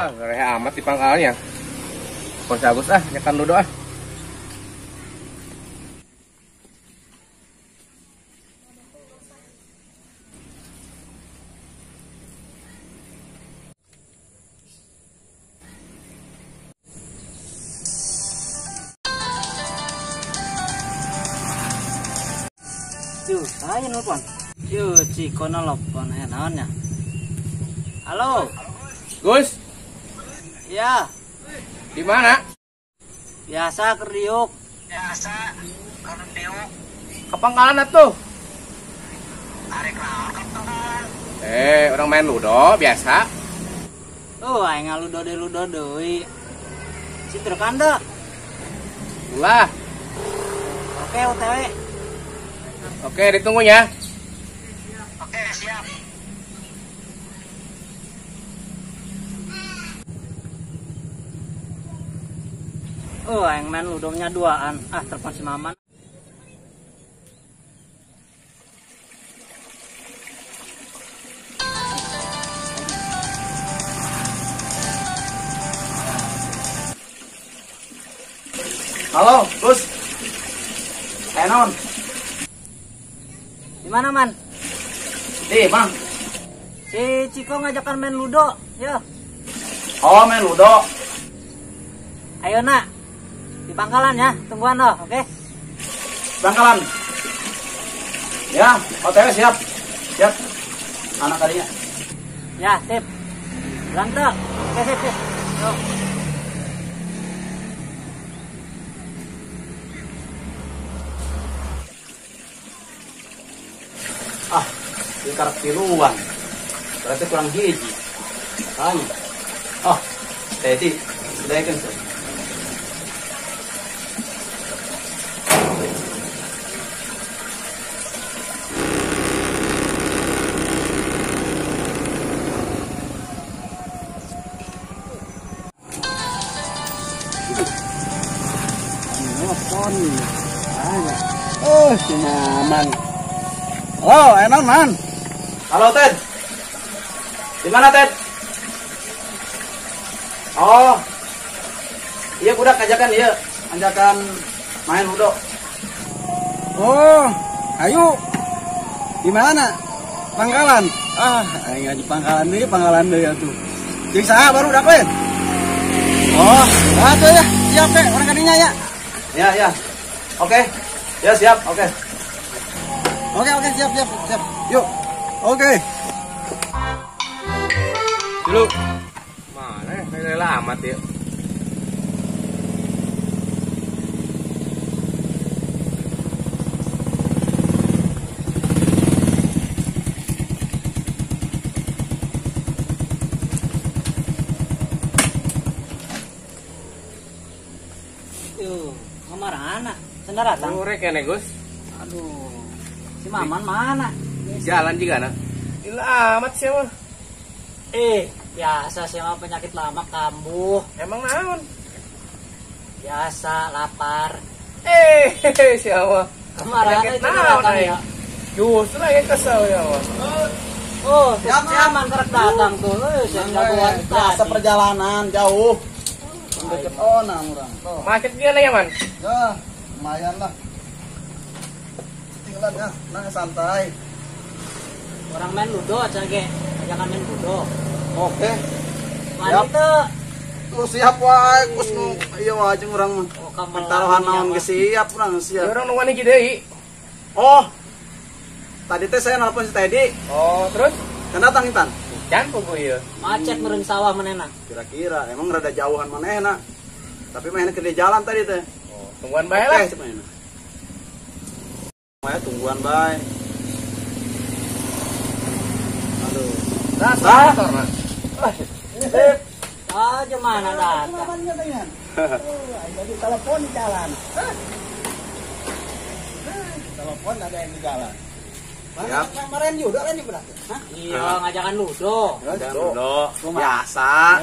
Ah, reh amat di pangkalnya. Pos Agus ah, nyekan ludo ah. Yuh, saya nelpon. Yuh, Ciko nelpon naonnya. Halo. Gus. Ya. Di mana? Biasa ke Riuk. Biasa ke Riuk. Ke pangkalan atuh. Arek naon ke pangkalan? Orang main ludo biasa. Oh, aing ngaludo deui ludo deui. Citrekan deh. Ulah. Oke, OTW. Oke, ditunggu ya. Oke, siap. Oh, yang main ludomnya duaan. Ah, telepon si Maman. Halo, Gus. Enon. Di mana, Man? Di, Bang. Si Ciko ngajakan main ludo, ya. Oh, main ludo. Ayo, nak. Di pangkalan ya, tungguan loh, oke? Pangkalan. Ya, OTW siap. Siap. Anak tadinya. Ya, sip. Lantak. Oke, sip, sip. Yuk. Ah, ini karak tiluan. Berarti kurang hiji. Tanya. Oh, Teddy, sudah kan sih. Oh, si Maman. Halo, enak Man. Halo, Ted. Di mana, Ted? Oh. Iya, budak ajakan iya, ajakan main ludo. Oh, ayo. Di mana? Pangkalan. Ah, aing di pangkalan deui atuh. Jeung saha baru dak lain? Oh, atuh ya, siap we orang kadinya ya. Ya, ya. Oke. Ya, siap. Oke. Oke, oke, siap, siap, siap. Yuk. Oke. Dulu. Mana ya? Lama amat ya. Yuh, ngemarana. Sendar datang. Sore kene, Gus. Aduh. Si Maman mana? Jalan juga, nah. Gila amat sih, mah. Biasa sih mah penyakit lama kambuh. Emang naon? Biasa lapar. Siapa? Kemarin itu datang ya. Justru lagi kesel ya, Mas. Oh, siap Maman kerek datang tuh. Jagoan biasa perjalanan jauh. Deket ona urang. Macet gimana ya, Man? Ya, lumayan lah. Tinggalan ya, nah santai. Orang main ludo aja ge. Jangan main ludo. Oke. Siap. Tuh siap wae, Gus nu ieu wae jeung urang mah. Taruhan naon ge siap urang siap. Ya urang nungguan hiji deui. Oh. Tadi teh saya nelpon si Teddy. Oh, terus? Kan datang Intan. Can pugu ieu. Macet meureun sawah manehna. Kira-kira emang rada jauhan manehna. Tapi manehna keur di jalan tadi teh. Oh, tungguan bae lah. Oke, manehna. Bae tungguan bae. Aduh. Nah, motor mah. Ah, gimana datang? Jadi telepon di jalan. Telepon ada yang di jalan. Siap. Kemarin juga kan berarti. Hah? Iya, ngajakan ludo. Ngajakan ludo. Biasa.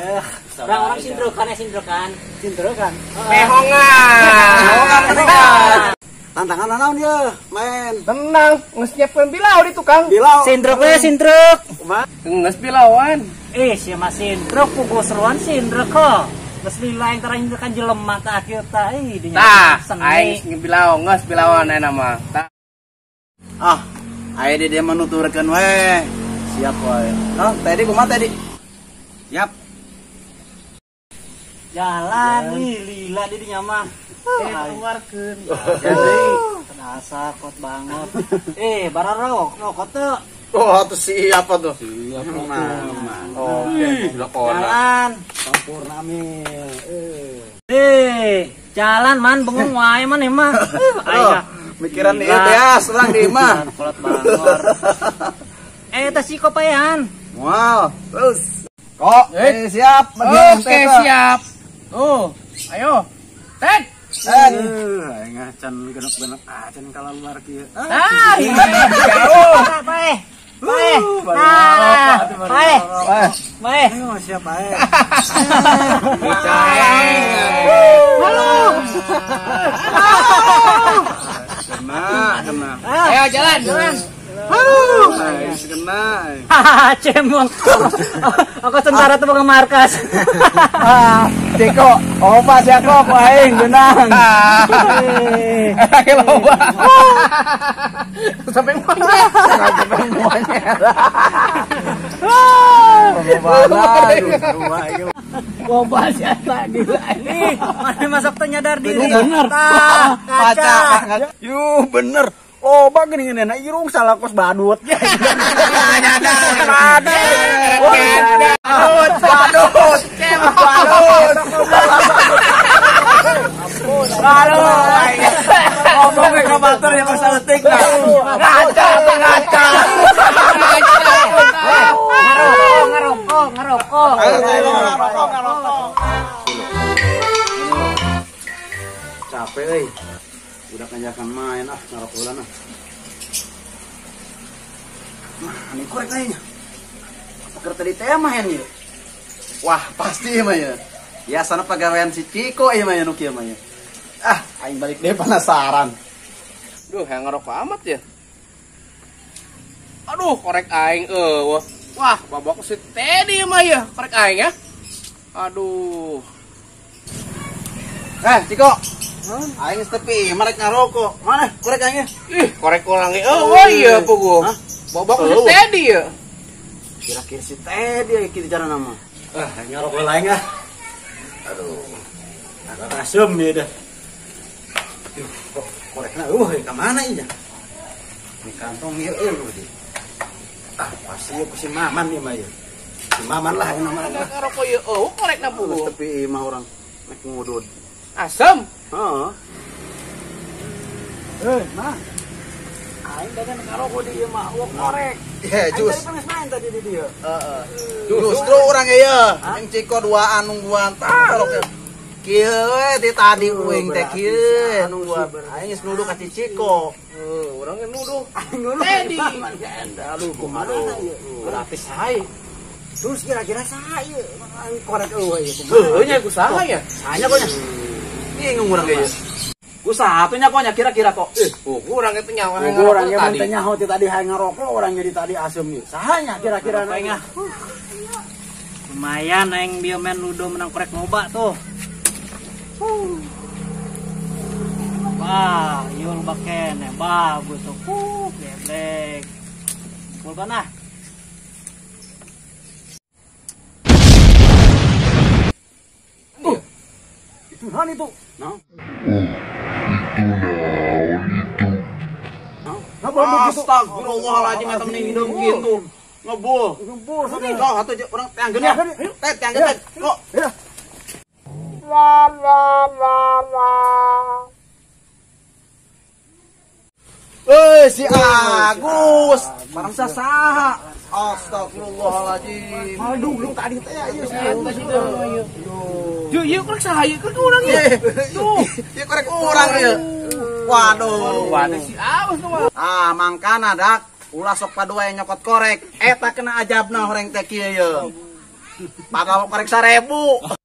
Orang-orang sindrokan ya sindrokan. Sindrokan. Mehongan. Mehongan. Tantangan naon ye, main. Tenang, geus nyiapkeun bilau di tukang. Bilau. Sindruk we sindruk. Kumaha? Geus bilauan. Sia mah sindruk pugu seruan sindruk kok. Geus lila yang terakhir kan jelema tah kieu tah ih dinya. Tah, aing geus bilau, geus bilauan ayeuna mah. Tah. Ah, aya di dia menuturkeun we. Siap wae. Nah, tadi kumaha tadi? Siap. Jalan ih lila di dinya mah. Keluarkeun. Jadi dasar kot banget. Bararok rokok teu. Oh, tuh siapa tuh? Siap. Oke, jalan. Sempurna mil. Jalan man bengong wae man emang. Aing mikiran ieu teh urang di imah. Kolot bangor. Teh si kopayan. Moal, terus. Kok, siap. Oke, siap. Tuh, ayo. Ted. Aing acan genep-genep acan kalau luar kieu. Ah, jauh. Bae. Bae. Nah, bae. Bae. Ayo siap bae. Halo. Kena, kena. Ayo jalan, jalan. Halo. Kena. Hahaha, cemong. Aku tentara tuh bukan markas. Ceko, opa siapa ku aing benang. Lagi loba. Sampai monyet. Sampai monyet. Loba siapa gila ini. Mana masuk teh nyadar diri. Bener. Kaca. Yuh, bener. Loba geuning ngeunah irung salah kos badut. Badut. Badut. Badut. Aduh, ngomong ke batur yang masalah tik nah. Ngaca, ngaca. Ngerokok, ngerokok, ngerokok. Ngerokok. Capek euy. Udah kanjakan main ah ngerokok heula nah. Nah, ini korek kayaknya. Apa keur tadi teh main ieu? Wah, pasti mah ya. Biasana pagawean si Ciko ieu mah nu kieu mah ya. Ah, aing balik deh penasaran. Duh, yang ngerokok amat ya. Aduh, korek aing eueuh. Wah, babak si Teddy mah ya, korek aing ya. Aduh. Ciko. Aing geus tepi, marek ngarokok. Mana korek aing? Ih, korek urang ge eueuh ieu puguh. Babak si Teddy ya. Kira-kira si Teddy ya kitu carana mah. Ah, ngarokok lain ah. Aduh. Agak asem ya dah. Duh, kok korekna eueuh ka mana ieu? Di kantong ieu eueuh di. Ah, pasti ieu ku si Maman ieu mah ieu. Si Maman lah yang namanya. Ngarokok ieu eueuh korekna puguh. Tepi imah urang nek ngudud. Asem. Heeh. Mah. Aing dagang ngarokok di ieu mah eueuh korek. Ye, jus. Aing tadi main tadi di dieu. Heeh. Justru urang ieu, jeung Ciko duaan nungguan tah rokok. Kieu we ti tadi uing teh kieu nungguan. Aing geus nuduh ka Ciko. Heuh, urang ge nuduh. Aing nuduh Teddy. Aduh, kumaha ieu? Berarti saha? Terus kira-kira saha ieu? Aing korek eueuh ieu kumaha? Heuh nya ku saha ya? Sahanya kok nya. Bingung urang ge. Ku saha atuh nya kok nya kira-kira kok. Urang ge teh nyaho ngarokok tadi. Urang ge nyaho ti tadi hayang ngarokok urang jadi tadi asem ieu. Saha nya kira-kira aing ah. Lumayan aing bieu main ludo menang korek loba tuh. Wah, ieu loba keneh bagus tuh. Geblek. Kumpulkan ah. Itu naon itu? Nah. Itu naon itu? Astagfirullahaladzim, eta mending hideung kitu. Ngebul. Ngebul. Sok atuh urang teangkeun ya. Teh teangkeun teh. Kok. Ya. La la la la. Si Agus, bangsa saha. Astagfirullahaladzim. Aduh, lu tadi teh ieu si Agus. Yuk, yuk korek saha ieu korek urang ieu. Tuh, ieu korek urang ieu. Waduh, waduh si Agus tuh. Ah, mangkana dak ulah sok padua yang nyokot korek. Eta kena ajabna horeng teh kieu ye. Padahal korek 1000.